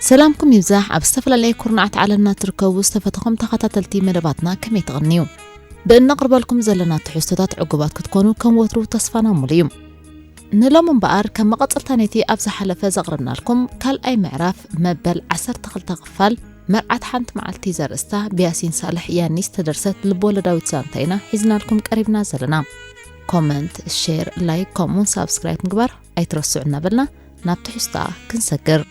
ሰላምኩም ይብዛሕ። ኣብ ዝተፈላለየ ኩርናዓት ዓለምና ትርከቡ ዝተፈተኹም ተኸታተልቲ መደባትና ከመይ ትቕንዩ? ብእነቕርበልኩም ዘለና ትሕዝቶታት ዕጉባት ክትኮኑ ከም ወትሩ ተስፋና ሙሉ እዩ። ንሎም እምበኣር ከም መቐጸልታ ነቲ ኣብ ዝሓለፈ ዘቕረብናልኩም ካልኣይ ምዕራፍ መበል ዓሰርተ ክልተ ክፋል መርዓት ሓንቲ መዓልቲ ዘርእስታ ብያሲን ሳልሕ ያኒ ዝተደርሰት ልብወለዳዊት ዛንታ ኢና ሒዝናልኩም ቀሪብና ዘለና። ኮመንት፣ ሼር፣ ላይክ ከምኡውን ሳብስክራይብ ምግባር ኣይትረስዑ እናበልና ናብ ትሕዝቶኣ ክንሰግር።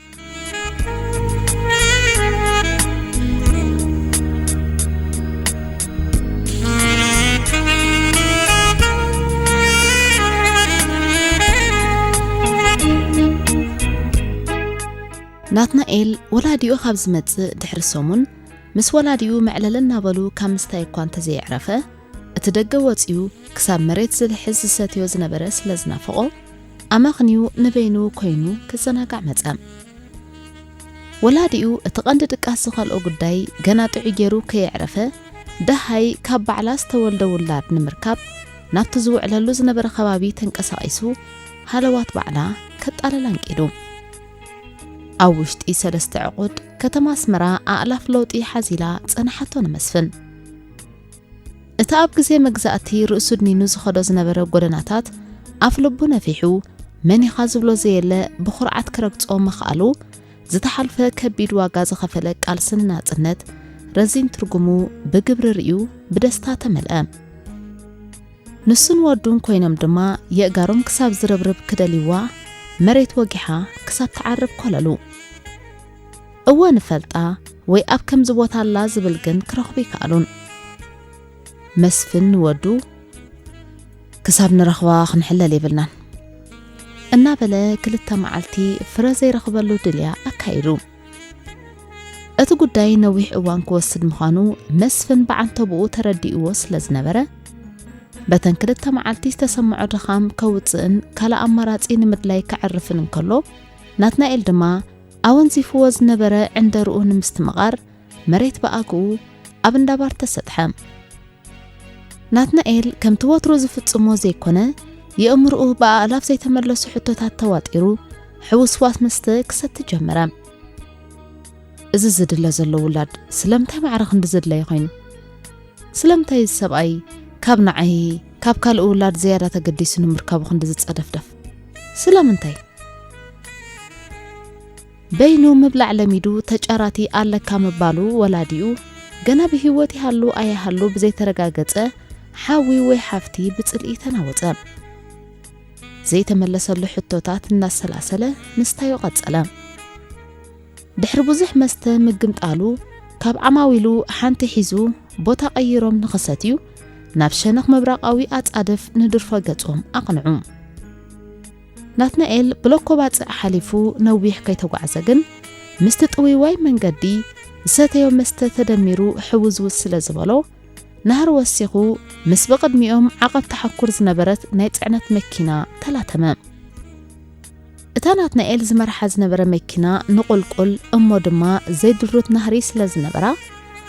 ናትናኤል ወላዲኡ ካብ ዝመጽእ ድሕሪ ሰሙን ምስ ወላዲኡ መዕለል እናበሉ ካብ ምስታይ እኳ እንተዘየዕረፈ እቲ ደገ ወጺኡ ክሳብ መሬት ዝልሕዝ ዝሰትዮ ዝነበረ ስለ ዝናፈቖ ኣመኽንዩ ንበይኑ ኮይኑ ክዘናጋዕ መጸ። ወላዲኡ እቲ ቀንዲ ድቃስ ዝኸልኦ ጉዳይ ገና ጥዑይ ገይሩ ከየዕረፈ ደሃይ ካብ ባዕላ ዝተወልደ ውላድ ንምርካብ ናብቲ ዝውዕለሉ ዝነበረ ከባቢ ተንቀሳቒሱ ሃለዋት ባዕላ ከጣልል ኣንቂዱ። ኣብ ውሽጢ ሰለስተ ዕቑድ ከተማ ኣስመራ ኣእላፍ ለውጢ ሓዚላ ጸንሓቶ ንመስፍን። እቲ ኣብ ግዜ መግዛእቲ ርእሱ ድኒኑ ዝኸዶ ዝነበረ ጎደናታት ኣፍ ልቡ ነፊሑ መኒኻ ዝብሎ ዘየለ ብኹርዓት ክረግጾ ምኽኣሉ ዝተሓልፈ ከቢድ ዋጋ ዝኸፈለ ቃልሲ ንናጽነት ረዚን ትርጉሙ ብግብሪ ርእዩ ብደስታ ተመልአ። ንሱን ወዱን ኮይኖም ድማ የእጋሮም ክሳብ ዝርብርብ ክደልይዋ መሬት ወጊሓ ክሳብ ትዓርብ ኮለሉ። እወ ንፈልጣ ወይ ኣብ ከምዚ ቦታ ኣላ ዝብል ግን ክረኽቡ ይከኣሉን። መስፍን ንወዱ ክሳብ ንረኽባ ክንሕለል የብልናን እናበለ ክልተ መዓልቲ ፍረ ዘይረኽበሉ ድልያ ኣካይዱ። እቲ ጉዳይ ነዊሕ እዋን ክወስድ ምዃኑ መስፍን ብዓንተብኡ ተረዲእዎ ስለ ዝነበረ በተን ክልተ መዓልቲ ዝተሰምዖ ድኻም ከውጽእን ካልእ ኣማራጺ ንምድላይ ከዕርፍን እንከሎ ናትናኤል ድማ ኣወንዚፍዎ ዝነበረ ዕንደርኡ ንምስትምቓር መሬት ብኣግኡ ኣብ እንዳባር ተሰጥሐ። ናትናኤል ከምቲ ወትሩ ዝፍጽሞ ዘይኮነ የእምርኡ ብኣእላፍ ዘይተመለሱ ሕቶታት ተዋጢሩ ሕውስዋስ መስተ ክሰቲ ጀመረ። እዚ ዝድለ ዘሎ ውላድ ስለምንታይ ማዕረ ክንዲ ዝድለዮ ኮይኑ? ስለምንታይ እዚ ሰብኣይ ካብ ንዓይ ካብ ካልእ ውላድ ዝያዳ ተገዲሱ ንምርካቡ ክንዲ ዝጸደፍደፍ? ስለምንታይ? በይኑ ምብላዕ ለሚዱ ተጫራቲ ኣለካ ምባሉ ወላዲኡ ገና ብህይወት ይሃሉ ኣይሃሉ ብዘይተረጋገጸ ሓዊ ወይ ሓፍቲ ብጽልኢ ተናወጸ። ዘይተመለሰሉ ሕቶታት እናሰላሰለ ምስታዩ ቀጸለ። ድሕሪ ብዙሕ መስተ ምግምጣሉ ካብ ዓማዊሉ ሓንቲ ሒዙ ቦታ ቀይሮም ንኽሰትዩ ናብ ሸነኽ ምብራቓዊ ኣጻድፍ ንድርፈ ገጾም ኣቕንዑ። ናትናኤል ብሎኮ ባጽዕ ሓሊፉ ነዊሕ ከይተጓዕዘ ግን ምስቲ ጥውይዋይ መንገዲ ዝሰተዮ መስተ ተደሚሩ ሕውዝውዝ ስለ ዝበሎ ናህሪ ወሲኹ ምስ ብቕድሚኦም ዓቐብ ተሓኩር ዝነበረት ናይ ጽዕነት መኪና ተላተመ። እታ ናትናኤል ዝመርሓ ዝነበረ መኪና ንቑልቁል እሞ ድማ ዘይድሩት ናህሪ ስለ ዝነበራ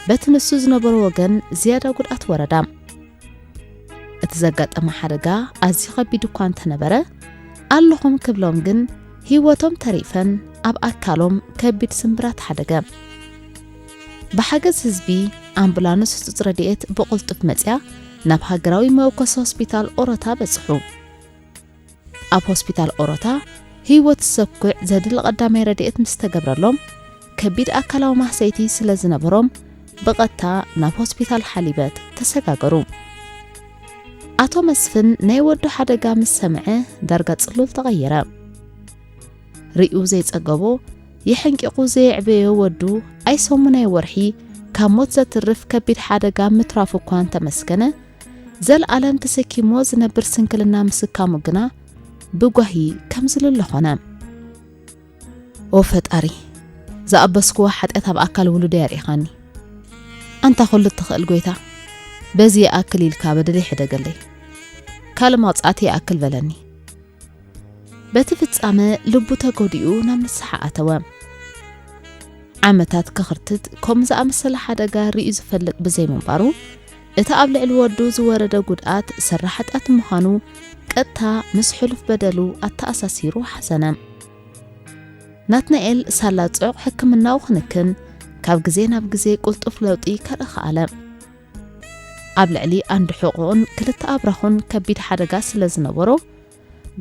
በቲ ንሱ ዝነበሮ ወገን ዝያዳ ጉድኣት ወረዳ። እቲ ዘጋጠመ ሓደጋ ኣዝዩ ከቢድ እኳ እንተነበረ ኣለኹም ክብሎም ግን ህይወቶም ተሪፈን ኣብ ኣካሎም ከቢድ ስምብራት ሓደገ። ብሓገዝ ህዝቢ ኣምቡላንስ ህጹጽ ረድኤት ብቕልጡፍ መጽያ ናብ ሃገራዊ መወከሲ ሆስፒታል ኦሮታ በጽሑ። ኣብ ሆስፒታል ኦሮታ ህይወት ዘሰኩዕ ዘድሊ ቀዳማይ ረድኤት ምስ ተገብረሎም ከቢድ ኣካላዊ ማህሰይቲ ስለ ዝነበሮም ብቐጥታ ናብ ሆስፒታል ሓሊበት ተሰጋገሩ። ኣቶ መስፍን ናይ ወዱ ሓደጋ ምስ ሰምዐ ዳርጋ ጽሉል ተቐየረ። ርእዩ ዘይጸገቦ የሐንቂቑ ዘየዕበዮ ወዱ ኣይሰሙን ኣይወርሒ ካብ ሞት ዘትርፍ ከቢድ ሓደጋ ምትራፉ እኳ እንተመስገነ ዘልኣለም ተሰኪሞ ዝነብር ስንክልና ምስካሙ ግና ብጓሂ ከም ዝልለ ኾነ። ኦ ፈጣሪ፣ ዝኣበስክዎ ሓጢኣት ኣብ ኣካል ውሉደይ ኣርኢኻኒ። ኣንታ ኩሉ እትኽእል ጎይታ፣ በዚ ይኣክል ኢልካ በደለይ ሕደገለይ። ካልእ መቕጻዕቲ ይኣክል በለኒ። በቲ ፍጻመ ልቡ ተጎዲኡ ናብ ንስሓ ኣተወ። ዓመታት ከኽርትት ከምኡ ዝኣመሰለ ሓደጋ ርእዩ ዝፈልጥ ብዘይምንባሩ፣ እቲ ኣብ ልዕሊ ወዱ ዝወረደ ጉድኣት ሰሪ ሓጢኣት ምዃኑ ቀጥታ ምስ ሕሉፍ በደሉ ኣተኣሳሲሩ ሓዘነ። ናትናኤል ሳላ ጽዑቕ ሕክምናኡ ክንክን ካብ ግዜ ናብ ግዜ ቅልጡፍ ለውጢ ከርኢ ከኣለ። ኣብ ልዕሊ ኣንድ ሕቖኡን ክልተ ኣብራኹን ከቢድ ሓደጋ ስለ ዝነበሮ፣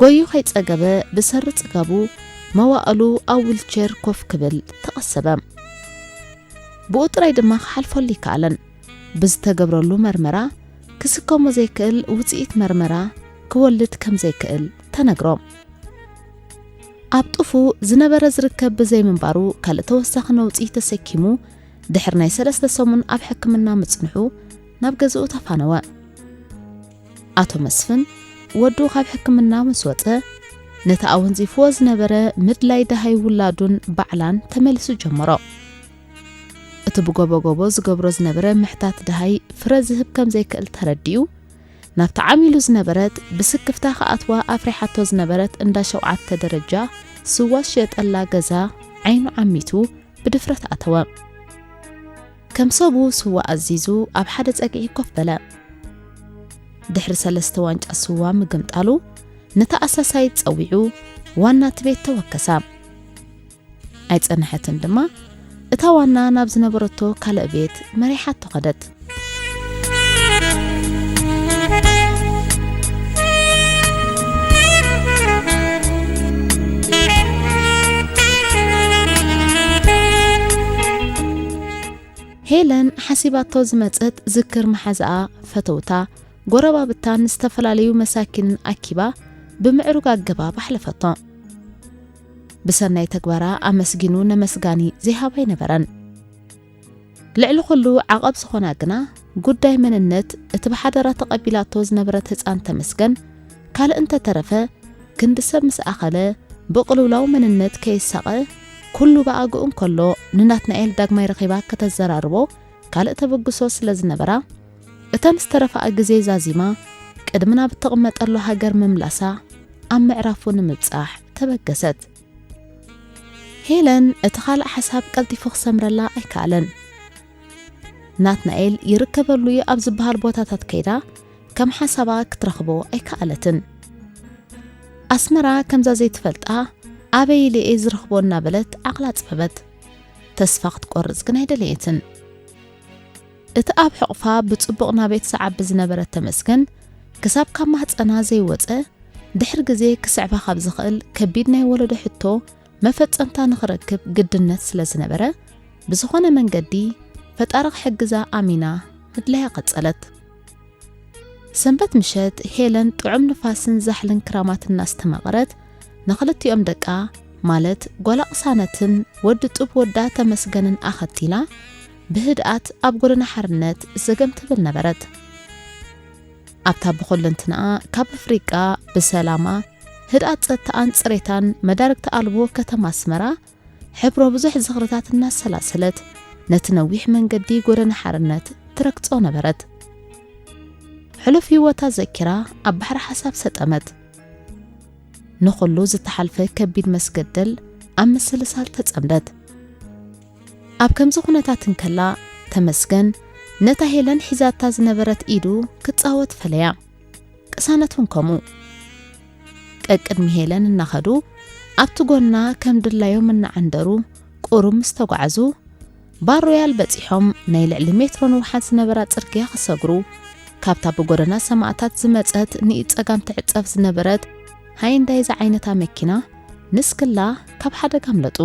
ጎዩ ከይጸገበ ብሰሪ ጽጋቡ መዋእሉ ኣብ ዊልቸር ኮፍ ክብል ተቐሰበ። ብኡ ጥራይ ድማ ክሓልፈሉ ይከኣለን። ብዝተገብረሉ መርመራ ክስከሞ ዘይክእል ውጽኢት መርመራ ክወልድ ከም ዘይክእል ተነግሮ። ኣብ ጡፉ ዝነበረ ዝርከብ ብዘይምንባሩ ካልእ ተወሳኺ ነውጺ ተሰኪሙ ድሕሪ ናይ ሰለስተ ሰሙን ኣብ ሕክምና ምጽንሑ ናብ ገዝኡ ተፋነወ። ኣቶ መስፍን ወዱ ካብ ሕክምና ምስ ወጸ ነቲ ኣወንዚፍዎ ዝነበረ ምድላይ ደሃይ ውላዱን ባዕላን ተመሊሱ ጀመሮ። እቲ ብጎቦጎቦ ዝገብሮ ዝነበረ ምሕታት ደሃይ ፍረ ዝህብ ከም ዘይክእል ተረዲኡ ናብታ ዓሚሉ ዝነበረት ብስክፍታ ክኣትዋ ኣፍሪሓቶ ዝነበረት እንዳ ሸውዓተ ደረጃ ስዋ ዝሸጠላ ገዛ ዓይኑ ዓሚቱ ብድፍረት ኣተወ። ከም ሰቡ ስዋ ኣዚዙ ኣብ ሓደ ጸግዒ ኮፍ በለ። ድሕሪ ሰለስተ ዋንጫ ስዋ ምግምጣሉ ነታ ኣሳሳይት ጸዊዑ ዋና እቲ ቤት ተወከሳ። ኣይጸንሐትን ድማ እታ ዋና ናብ ዝነበረቶ ካልእ ቤት መሪሓቶ ከደት። ሄለን ሓሲባቶ ዝመጸት ዝክር መሓዛኣ፣ ፈተውታ፣ ጎረባብታን ዝተፈላለዩ መሳኪንን ኣኪባ ብምዕሩግ ኣገባብ ኣሕለፈቶ። ብሰናይ ተግባራ ኣመስጊኑ ነመስጋኒ ዘይሃባ ኣይነበረን። ልዕሊ ኩሉ ዓቐብ ዝኾና ግና ጉዳይ መንነት እቲ ብሓደራ ተቐቢላቶ ዝነበረት ህጻን ተመስገን ካልእ እንተተረፈ ክንዲ ሰብ ምስ ኣኸለ ብቕልውላው መንነት ከይሳቐ ኩሉ ብኣግኡ እንከሎ ንናትናኤል ዳግማይ ረኺባ ከተዘራርቦ ካልእ ተበግሶ ስለ ዝነበራ እተን ዝተረፋኣ ግዜ ዛዚማ ቅድሚ ናብ እትቕመጠሉ ሃገር ምምላሳ ኣብ ምዕራፉ ንምብጻሕ ተበገሰት። ሄለን እቲ ካልእ ሓሳብ ቀልጢፉ ክሰምረላ ኣይከኣለን። ናትናኤል ይርከበሉ እዩ ኣብ ዝበሃል ቦታታት ከይዳ ከም ሓሳባ ክትረኽቦ ኣይከኣለትን። ኣስመራ ከምዛ ዘይትፈልጣ ኣበይ ኢለ እየ ዝረኽቦ እናበለት ዓቕላ ኣጽበበት። ተስፋ ክትቆርጽ ግን ኣይደለየትን። እቲ ኣብ ሕቑፋ ብጽቡቕ ናቤት ዝዓቢ ዝነበረ ተመስገን ክሳብ ካብ ማህጸና ዘይወጸ ድሕሪ ግዜ ክስዕባ ካብ ዝኽእል ከቢድ ናይ ወለዶ ሕቶ መፈጸምታ ንኽረክብ ግድነት ስለ ዝነበረ ብዝኾነ መንገዲ ፈጣሪ ክሕግዛ ኣሚና ምድላያ ቀጸለት። ሰንበት ምሸት ሄለን ጥዑም ንፋስን ዛሕልን ክራማት እናስተማቐረት ንኽልቲኦም ደቃ ማለት ጓላ ቅሳነትን ወዲ ጡብ ወዳ ተመስገንን ኣኸቲላ ብህድኣት ኣብ ጎደና ሓርነት ዘገም ትብል ነበረት። ኣብታ ብኹልንትናኣ ካብ ኣፍሪቃ ብሰላማ ህድኣት ጸጥታኣን ጽሬታን መዳርግቲ ኣልቦ ከተማ ኣስመራ ሕብሮ ብዙሕ ዝኽርታት እናሰላሰለት ነቲ ነዊሕ መንገዲ ጎደና ሓርነት ትረግጾ ነበረት። ሕሉፍ ህይወታ ዘኪራ ኣብ ባሕሪ ሓሳብ ሰጠመት። ንኹሉ ዝተሓልፈ ከቢድ መስገደል ኣብ ምስልሳል ተጸምደት። ኣብ ከምዚ ኩነታት እንከላ ተመስገን ነታ ሄለን ሒዛታ ዝነበረት ኢዱ ክጻወት ፈለያ። ቅሳነት እውን ከምኡ። ቀቅድሚ ሄለን እናኸዱ ኣብቲ ጎና ከም ድላዮም እናዓንደሩ ቁሩብ ምስ ተጓዓዙ ባር ሮያል በጺሖም ናይ ልዕሊ ሜትሮ ንውሓት ዝነበራ ጽርግያ ክሰግሩ ካብታ ብጎደና ሰማእታት ዝመጸት ንኢድ ጸጋም ትዕጸፍ ዝነበረት ሃይንዳይ ዝዓይነታ መኪና ንስክላ ካብ ሓደጋ ኣምለጡ።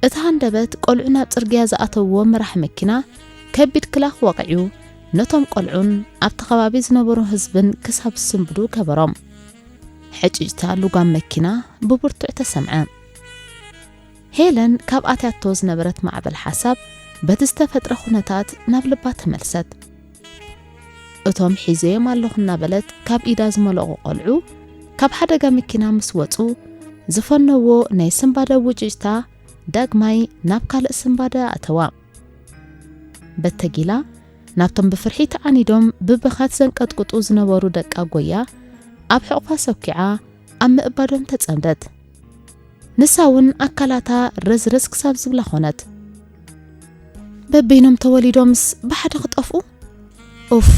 እቲ ሃንደበት ቆልዑ ናብ ጽርግያ ዝኣተውዎ መራሕ መኪና ከቢድ ክላኽ ወቒዑ ነቶም ቆልዑን ኣብቲ ከባቢ ዝነበሩ ህዝብን ክሳብ ዝስንብዱ ገበሮም። ሕጭጭታ ልጓም መኪና ብብርቱዕ ተሰምዐ። ሄለን ካብ ኣትያቶ ዝነበረት ማዕበል ሓሳብ በቲ ዝተፈጥረ ኩነታት ናብ ልባ ተመልሰት። እቶም ሒዘዮም ኣለኹ እናበለት ካብ ኢዳ ዝመለቑ ቆልዑ ካብ ሓደጋ መኪና ምስ ወጹ ዝፈነዎ ናይ ስንባደ ውጭጭታ ዳግማይ ናብ ካልእ ስንባደ ኣተዋ። በተጊላ ናብቶም ብፍርሒ ተዓኒዶም ብብኸት ዘንቀጥቅጡ ዝነበሩ ደቃ ጎያ ኣብ ሕቑፋ ሰኪዓ ኣብ ምእባዶም ተጸምደት። ንሳ እውን ኣካላታ ረዝረዝ ክሳብ ዝብላ ኾነት። በበይኖም ተወሊዶምስ ብሓደ ክጠፍኡ? ኡፍ!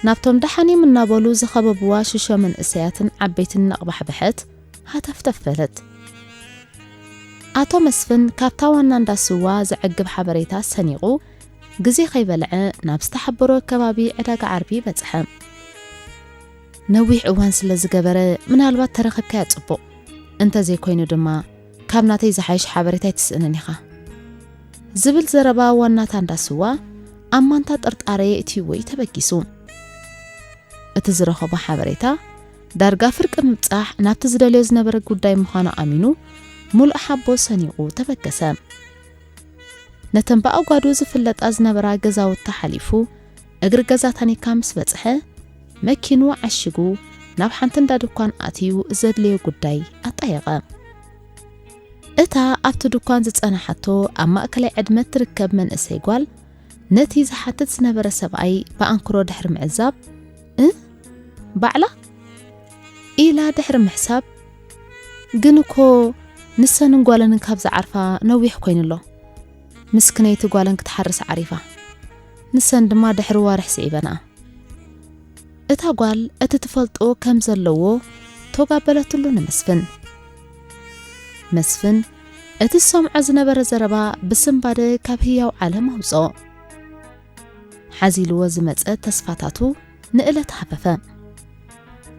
ናብቶም ደሓን እዮም እናበሉ ዝኸበብዋ ሽሾ መንእሰያትን ዓበይትን እናቕባሕበሐት ሃተፍተፍ በለት። ኣቶ መስፍን ካብታ ዋና እንዳ ስዋ ዘዕግብ ሓበሬታ ሰኒቑ፣ ግዜ ከይበልዐ ናብ ዝተሓበሮ ከባቢ ዕዳጋ ዓርቢ በጽሐ። ነዊሕ እዋን ስለ ዝገበረ፣ ምናልባት ተረኺብካያ ጽቡቕ፣ እንተዘይኮይኑ ድማ ካብ ናተይ ዝሓይሽ ሓበሬታ ኣይትስእንን ኢኻ፣ ዝብል ዘረባ ዋናታ እንዳ ስዋ ኣብ ማንታ ጥርጣረ የእትይዎ እዩ ተበጊሱ። እቲ ዝረኸቦ ሓበሬታ ዳርጋ ፍርቂ ምብጻሕ ናብቲ ዝደልዮ ዝነበረ ጉዳይ ምዃኑ ኣሚኑ፣ ሙሉእ ሓቦ ሰኒቑ ተበገሰ። ነተን ብኣጓዱ ዝፍለጣ ዝነበራ ገዛውቲ ሓሊፉ፣ እግሪ ገዛ ታኒካ ምስ በጽሐ፣ መኪኑ ዓሺጉ ናብ ሓንቲ እንዳ ድኳን ኣትዩ ዘድልዮ ጉዳይ ኣጣየቐ። እታ ኣብቲ ድኳን ዝጸናሓቶ ኣብ ማእከላይ ዕድመ ትርከብ መንእሰይ ጓል፣ ነቲ ዝሓትት ዝነበረ ሰብኣይ ብኣንክሮ ድሕሪ ምዕዛብ፣ "እ? ባዕላ?" ኢላ ድሕሪ ምሕሳብ፣ "ግን እኮ ንሰንን ጓለንን ካብ ዝዓርፋ ነዊሕ ኮይኑ ኣሎ። ምስክነይቲ ጓለን ክትሓርስ ዓሪፋ። ንሰን ድማ ድሕሪ ዋርሕ ስዒበንኣ።" እታ ጓል እቲ ትፈልጦ ከም ዘለዎ ቶጋበለትሉ ንመስፍን። መስፍን እቲ ዝሰምዖ ዝነበረ ዘረባ ብስንባደ ካብ ህያው ዓለም ኣውጽኦ። ሓዚልዎ ዝመጸ ተስፋታቱ ንእለት ሃፈፈ።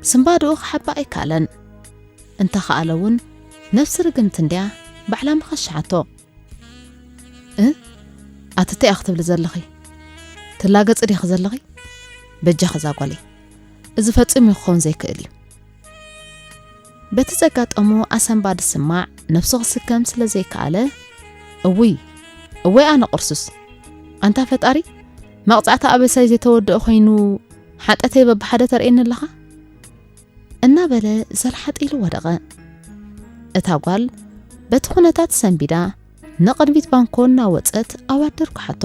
ስንባድኡ ክሓባ ኣይከኣለን። እንተኸኣለ እውን ነፍሲ ርግምቲ እንድያ ባዕላ ምኸሽሓቶ። "እ? ኣቲ እንታይ ኢኺ ክትብሊ ዘለኺ? ትላገጺ ዲኺ ዘለኺ? በጃኺ እዛ ጓለይ፣ እዚ ፈጺሙ ክኸውን ዘይክእል እዩ።" በቲ ዘጋጠሞ ኣሰንባዲ ስማዕ ነብሱ ክስከም ስለ ዘይከኣለ፣ "እውይ፣ እወይ ኣነ ቁርሱስ! ኣንታ ፈጣሪ፣ መቕጻዕቲ ኣበሳይ ዘይተወድኦ ኮይኑ ሓጢኣተይ በብሓደ ተርእየኒ ኣለኻ?" እናበለ ዘልሓጥ ኢሉ ወደቐ። እታ ጓል በቲ ኩነታት ሰንቢዳ ንቕድሚት ባንኮ እናወጸት ኣዋት ደርጉሓቶ።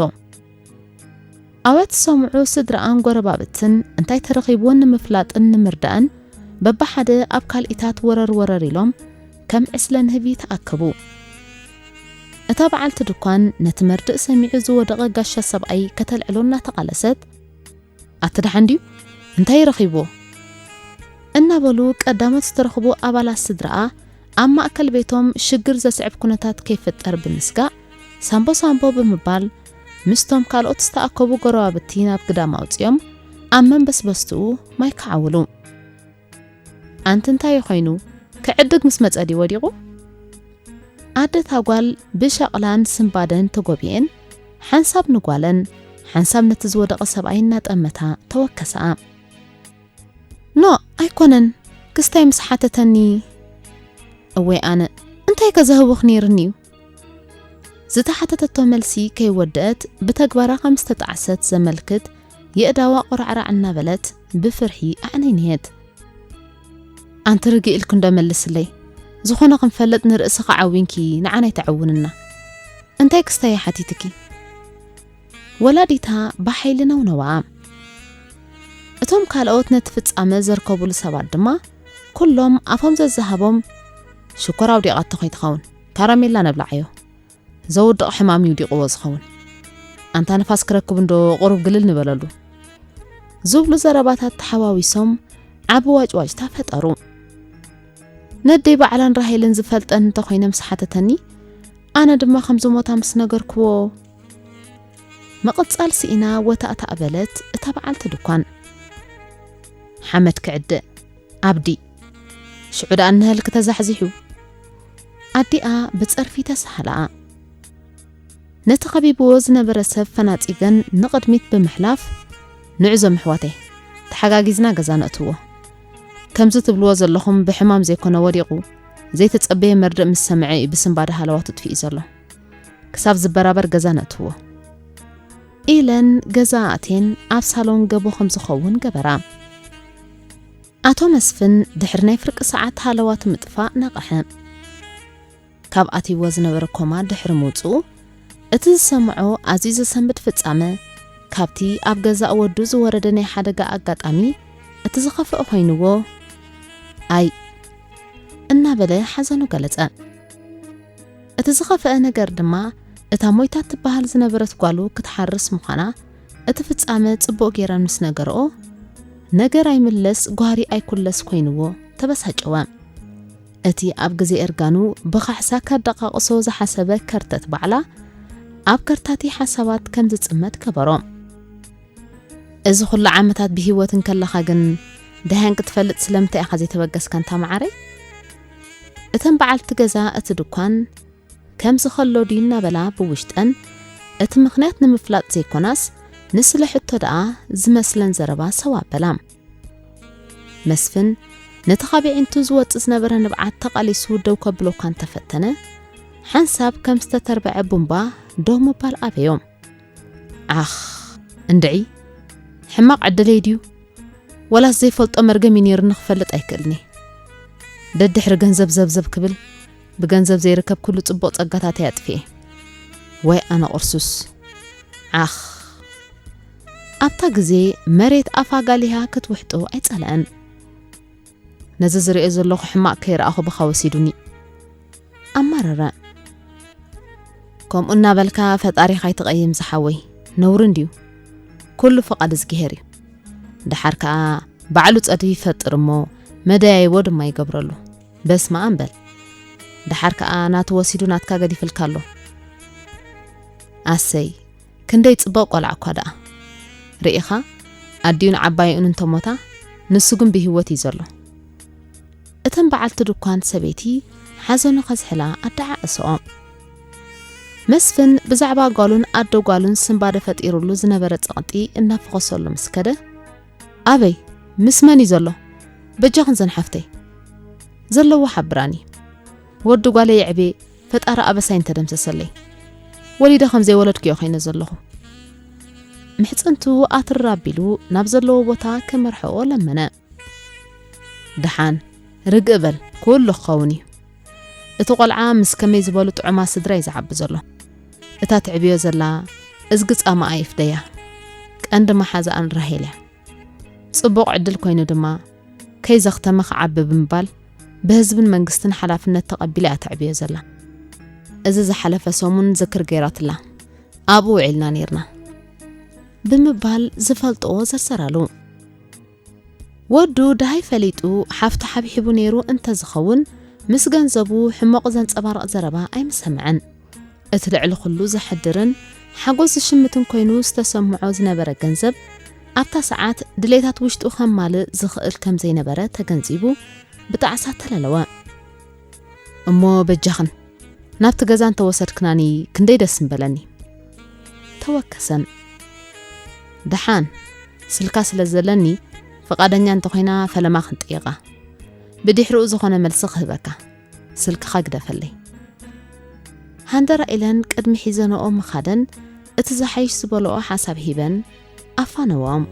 ኣዋት ዝሰምዑ ስድራኣን ጎረባብትን እንታይ ተረኺብወን ንምፍላጥን ንምርዳእን በብሓደ ኣብ ካልኢታት ወረር ወረር ኢሎም ከም ዕስለ ንህቢ ተኣከቡ። እታ በዓልቲ ድኳን ነቲ መርድእ ሰሚዑ ዝወደቐ ጋሻ ሰብኣይ ከተልዕሎ እናተቓለሰት፣ "ኣቲ ደሓን ድዩ? እንታይ ረኺብዎ?" እናበሉ ቀዳሞት ዝተረኽቡ ኣባላት ስድራኣ ኣብ ማእከል ቤቶም ሽግር ዘስዕብ ኩነታት ከይፍጠር ብምስጋእ፣ ሳምቦ ሳምቦ ብምባል ምስቶም ካልኦት ዝተኣከቡ ጎረባብቲ ናብ ግዳም ኣውጺኦም ኣብ መንበስበስትኡ ማይ ከዓውሉ። "ኣንቲ እንታይ ኮይኑ? ክዕድግ ምስ መጸ ድዩ ወዲቑ?" ኣደታ ጓል ብሸቕላን ስንባደን ተጎቢኤን ሓንሳብ ንጓለን ሓንሳብ ነቲ ዝወደቐ ሰብኣይ እናጠመታ ተወከሰኣ። "ኖ፣ ኣይኮነን፣ ክስታይ ምስ ሓተተኒ።" "እወይ ኣነ፣ እንታይ ከ ዘህቡኽ ነይርኒ እዩ?" ዝተሓተተቶ መልሲ ከይወደአት ብተግባራ ከም ዝተጣዕሰት ዘመልክት የእዳዋ ቆራዕራዕ እናበለት ብፍርሒ ኣዕነይነየት። "ኣንቲ ርግእ ኢልኪ እንዶ መልስለይ፣ ዝኾነ ክንፈልጥ ንርእስኺ ዓዊንኪ ንዓና ኣይተዕውንና። እንታይ ክስታይ ሓቲትኪ?" ወላዲታ ብሓይሊ ነውነዋ። እቶም ካልኦት ነቲ ፍጻመ ዘርከቡሉ ሰባት ድማ ኩሎም ኣፎም ዘዛሃቦም፣ "ሽኮር ኣውዲቓቶ ከይትኸውን፣ ካራሜላ ነብልዓዮ፣ ዘውድቕ ሕማም ይውዲቕዎ ዝኸውን፣ ኣንታ ንፋስ ክረክብ እንዶ ቁሩብ ግልል ንበለሉ" ዝብሉ ዘረባታት ተሓዋዊሶም ዓቢ ዋጭዋጭታ ፈጠሩ። ነደይ ባዕላን ራሄልን ዝፈልጠን እንተኾይነ ምስ ሓተተኒ፣ ኣነ ድማ ከም ዝሞታ ምስ ነገርክዎ፣ ምቕጻል ስኢና ወታእታእ በለት እታ በዓልቲ ድኳን። "ሓመድ ክዕድእ ኣብዲ፣ ሽዑ ደኣ እነሀልኪ ተዛሕዚሑ።" ኣዲኣ ብጸርፊ ተሳሃለኣ። ነቲ ከቢብዎ ዝነበረ ሰብ ፈናጺገን ንቕድሚት ብምሕላፍ፣ "ንዑ ዞም ኣሕዋተይ፣ ተሓጋጊዝና ገዛ ነእትዎ። ከምዚ ትብልዎ ዘለኹም ብሕማም ዘይኮነ ወዲቑ፣ ዘይተጸበየ መርድእ ምስ ሰምዐ እዩ ብስንባደ ሃለዋቱ ጥፊኡ ዘሎ። ክሳብ ዝበራበር ገዛ ነእትዎ" ኢለን ገዛ ኣትየን ኣብ ሳሎን ገቦ ከም ዝኸውን ገበራ። ኣቶ መስፍን ድሕሪ ናይ ፍርቂ ሰዓት ሃለዋቱ ምጥፋእ ነቕሐ። ካብ ኣትይዎ ዝነበረ ኮማ ድሕሪ ምውጽኡ፣ እቲ ዝሰምዖ ኣዝዩ ዘሰንብድ ፍጻመ፣ ካብቲ ኣብ ገዛእ ወዱ ዝወረደ ናይ ሓደጋ ኣጋጣሚ እቲ ዝኸፍአ ኮይንዎ፣ "ኣይ!" እናበለ ሓዘኑ ገለጸ። እቲ ዝኸፍአ ነገር ድማ፣ እታ ሞይታ ትበሃል ዝነበረት ጓሉ ክትሓርስ ምዃና፣ እቲ ፍጻመ ጽቡቕ ገይረን ምስ ነገርኦ፣ ነገር ኣይምለስ ጓህሪ ኣይኩለስ ኮይንዎ ተበሳጨወ። እቲ ኣብ ግዜ እርጋኑ ብኻሕሳ ከደቓቕሶ ዝሓሰበ ከርተት ባዕላ፣ ኣብ ከርታቲ ሓሳባት ከም ዝጽመድ ገበሮ። እዚ ኩሉ ዓመታት ብህይወት እንከለኻ ግን ደሃን ክትፈልጥ ስለምንታይ ኢኻ ዘይተበገስካ እንታ መዓረይ? እተን በዓልቲ ገዛ እቲ ድኳን ከምዚ ከሎ ድዩ እናበላ ብውሽጠን እቲ ምኽንያት ንምፍላጥ ዘይኮናስ ንስለ ሕቶ ደኣ ዝመስለን ዘረባ ሰው ኣበላ። መስፍን ነቲ ካብ ኣዒንቱ ዝወጽእ ዝነበረ ንብዓት ተቓሊሱ ደው ከብሎ እኳ እንተፈተነ፣ ሓንሳብ ከም ዝተተርበዐ ቡምባ ደው ምባል ኣበዮ። ዓኽ፣ እንድዒ፣ ሕማቕ ዕድለይ ድዩ? ወላስ ዘይፈልጦ መርገም እዩ ነይሩኒ ክፈልጥ ኣይክእልኒ። ደድሕሪ ገንዘብ ዘብዘብ ክብል፣ ብገንዘብ ዘይርከብ ኩሉ ጽቡቕ ጸጋታተይ ኣጥፍኤ። ወይ ኣነ ቁርሱስ። ዓኽ። ኣብታ ግዜ መሬት ኣፋ ጋሊሃ ክትውሕጦ ኣይጸልአን። ነዚ ዝርእዮ ዘለኹ ሕማቕ ከይረኣኹ ብኻ ወሲዱኒ። ኣማረረ። ከምኡ እናበልካ ፈጣሪኻ ኣይትቐይም ዝሓወይ፣ ነውሪ እንድዩ። ኩሉ ፍቓድ እዝግሄር እዩ። ደሓር ከኣ ባዕሉ ጸድፊ ይፈጥር እሞ መደያይቦ ድማ ይገብረሉ። በስመ ኣብ በል። ደሓር ከኣ ናቱ ወሲዱ ናትካ ገዲፍልካ ኣሎ። ኣሰይ፣ ክንደይ ጽቡቕ ቆልዓ እኳ ደኣ። ርኢኻ፣ ኣዲኡን ዓባይኡን እንተሞታ፣ ንሱ ግን ብህይወት እዩ ዘሎ። እተን በዓልቲ ድኳን ሰበይቲ ሓዘኑ ከዝሕላ ኣደዓዕሰኦ። መስፍን ብዛዕባ ጓሉን ኣደ ጓሉን ስንባደ ፈጢሩሉ ዝነበረ ጸቕጢ እናፈኾሰሉ ምስ ከደ፣ ኣበይ? ምስ መን እዩ ዘሎ? በጃኽን ዘን ሓፍተይ ዘለዎ ሓብራኒ። ወዲ ጓለይ የዕቤ ፈጣሪ ኣበሳይ እንተደምሰሰለይ። ወሊደ ከም ዘይወለድኩዮ ኮይነ ዘለኹ። ምሕጽንቱ ኣትር ኣቢሉ ናብ ዘለዎ ቦታ ክመርሕኦ ለመነ። ደሓን ርግእ በል፣ ኩሉ ክኸውን እዩ። እቲ ቆልዓ ምስ ከመይ ዝበሉ ጥዑማት ስድራ እዩ ዝዓቢ ዘሎ። እታ ትዕብዮ ዘላ እዝጊ ጻማኣ ይፍደያ። ቀንዲ መሓዛኣን ራሄል እያ። ጽቡቕ ዕድል ኮይኑ ድማ ከይዘኽተመ ክዓቢ ብምባል ብህዝብን መንግስትን ሓላፍነት ተቐቢላ እያ ተዕብዮ ዘላ። እዚ ዝሓለፈ ሰሙን ዝክር ገይራትላ ኣብኡ ውዒልና ነይርና ብምባል ዝፈልጥዎ ዘርዘራሉ። ወዱ ደሃይ ፈሊጡ ሓፍቱ ሓብሒቡ ነይሩ እንተዝኸውን ምስ ገንዘቡ ሕመቑ ዘንጸባርቕ ዘረባ ኣይምሰምዐን። እቲ ልዕሊ ኩሉ ዘሕድርን ሓጎስ ዝሽምትን ኮይኑ ዝተሰምዖ ዝነበረ ገንዘብ ኣብታ ሰዓት ድሌታት ውሽጡ ከማልእ ዝኽእል ከም ዘይነበረ ተገንዚቡ ብጣዕሳ ተለለወ። እሞ በጃኽን ናብቲ ገዛ እንተወሰድክናኒ ክንደይ ደስ ምበለኒ። ተወከሰን። ደሓን ስልካ ስለ ዘለኒ ፍቓደኛ እንተኾይና ፈለማ ክንጥይቓ። ብድሕሪኡ ዝኾነ መልሲ ክህበካ። ስልክኻ ግደፈለይ። ሃንደራ ኢለን ቅድሚ ሒዘንኦ ምኻደን እቲ ዝሓይሽ ዝበልኦ ሓሳብ ሂበን ኣፋነወኦም።